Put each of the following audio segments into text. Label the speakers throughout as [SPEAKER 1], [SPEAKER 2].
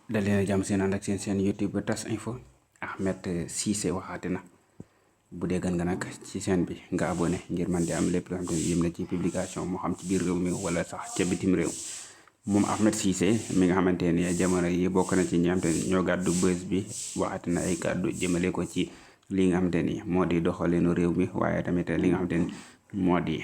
[SPEAKER 1] dal leen a jàmm seen ànd ak seen YouTube Tas Info. Ahmed Cissé waxaati na bu dee gan nga nag ci chaîne bi nga abonné ngir man di am lépp loo xam te ne yëm na ci publication moo xam ci biir réew mi wala sax ca bitim réew. moom Ahmed Cissé mi nga xamante ne jamono yi bokk na ci ñi nga xamante ne ñoo gàddu bës bi waxaati na ay kàddu jëmale ko ci li nga xamante ni moo di doxalinu réew mi waaye tamit li nga xamante ni moo di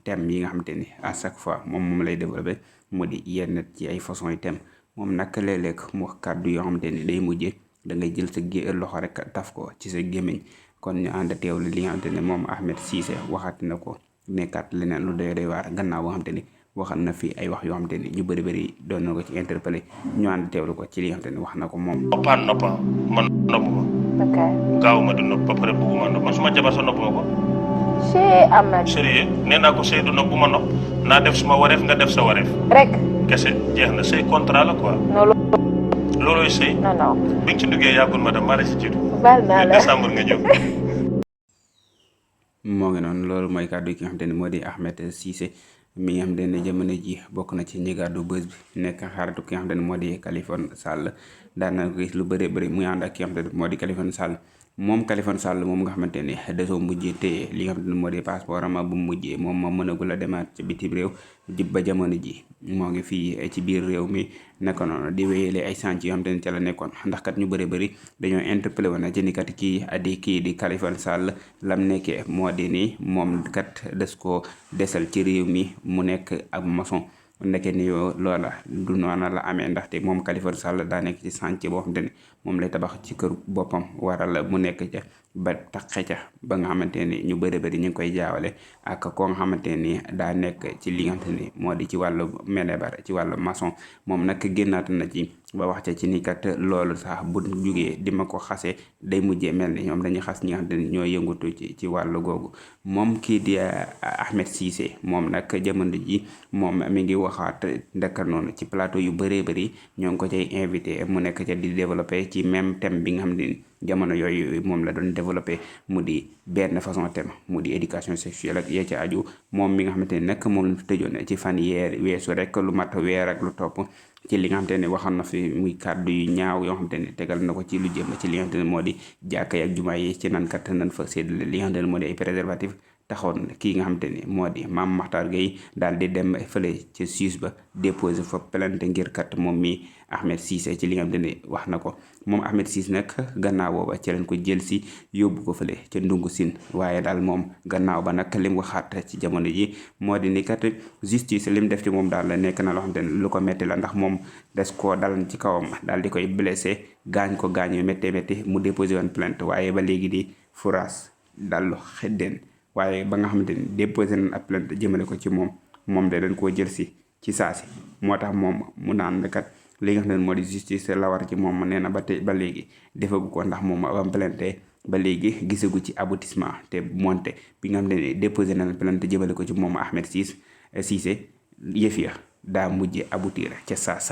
[SPEAKER 1] thème yi nga xamante ni à chaque fois moom lay développé moo di yenn ci ay façon yi thème. moom nag léeg-léeg mu wax kàddu yoo xamante ni day mujje da ngay jël sa loxo rek taf ko ci sa gémmiñ kon ñu ànd teewlu li nga xamante ne moom Ahmed Cissé waxaat na ko nekkaat leneen lu doy waar gannaaw boo xamante ni waxal na fi ay wax yoo xamante ni ñu bëri doon na ko ci interpellé ñu ànd teewlu ko ci li nga xamante ni wax na ko moom.
[SPEAKER 2] noppaan noppa man noppu ma. ok gaaw ma du nopp ba pare bëgguma nopp man suma jabar sa nopp ma ko.
[SPEAKER 3] Cheikh Ahmed.
[SPEAKER 2] sérieux nee naa ko sëy du nopp bu ma nopp naa def suma wareef nga def sa wareef.
[SPEAKER 3] rek.
[SPEAKER 2] kese jeex na sëy contrat la quoi. loolooy sëy.
[SPEAKER 3] non.
[SPEAKER 2] bi nga ci duggee yàggul ma dem maa la ci jiitu.
[SPEAKER 3] baal naa la
[SPEAKER 2] décembre nga ñëw.
[SPEAKER 1] moo ngi noonu loolu mooy kàddu ki nga xamante ni moo di Ahmed Cissé mi nga xamante ne jamono ji bokk na ci ñi gàddu bës bi nekk xaritu ki nga xamante ne moo di Kaliphone Sall daan na gis lu bëri muy ànd ak ki nga xamante ne moo di Kaliphone Sall. moom Kaliphone Sall moom nga xamante ni desoo mujjee téye li nga xamante ni moo di passeport am bu mujjee moom ma mënagul a demaat ci bitim réew jib ba jamono ji moo ngi fii ci biir réew mi nekk noonu di wéyale ay sànc yoo xamante ni ca la nekkoon ndax kat ñu bëri dañoo interpellé woon ci ni kat kii di Kaliphone Sall lam nekkee moo di ni moom kat des ko desal ci réew mi mu nekk ab maçon ndeke ni yoo loola du noona la amee ndaxte moom Kaliphone Sall daa nekk ci chantier boo xamante ni moom lay tabax ci kër boppam waral mu nekk ca ba taqe ca ba nga xamante ni ñu bëri ñu ngi koy jaawale ak koo nga xamante ni daa nekk ci li nga xamante ni moo di ci wàllu menebar ci wàllu maçon moom nag génnaat na ci ba wax ca ci ni kat loolu sax bu jugee di ma ko xasee day mujjee mel ni ñoom dañuy xas ñi nga xamante ni ñoo yëngatu ci wàllu googu moom kii di Ahmed Cissé moom nag jamono ji moom mi ngi waxaat ndekka noonu ci plateau yu bëri ñoo ngi ko cay invité mu nekk ca di développé ci même thème bi nga xam ne jamono yooyu moom la doon développé mu di benn façon thème mu di éducation sexuelle ak yee ca aju moom mi nga xamante ni nag moom la fi tëjoon ci fan weesu rek lu mat weer ak lu topp ci li nga xamante ne waxoon na fi muy kàddu yu ñaaw yoo xamante ne tegal na ko ci lu jëm ci li nga xamante ne moo di jàkka yi ak jumaa yi ci nan kat nan fa séddale li nga xamante ne moo di ay préservatif taxoon kii nga xamante ni moo di Mame Makhtar Gueye daal di dem fële ci SUIS ba déposé fa plainte ngir kat moom mi Ahmed Cissé ci li nga xamante ni wax na ko moom Ahmed Cissé nag gannaaw booba ci lañ ko jël si yóbbu ko fële ca Ndungu Sine waaye daal moom gannaaw ba nag lim waxaat ci jamono ji moo di ni kat justice lim def ci moom daal la nekk na loo xamante ni lu ko metti la ndax moom des koo dal ci kawam daal di koy blessé gaañ yu métti mu déposé woon plainte waaye ba léegi di furaas daal xeddeen waaye ba nga xamante ni déposé nañ ab plainte jëmale ko ci moom de dañ koo jël si ci saasi moo tax moom mu naan kat li nga xam ne moo di justice la war ci moom nee na ba léegi defagu ko ndax moom am plainte ba léegi gisagu ci aboutissement te monte bi nga xam ne déposé nañ plainte jëmale ko ci moom Ahmed Cissé yëf ya daa mujje aboutir ca saasa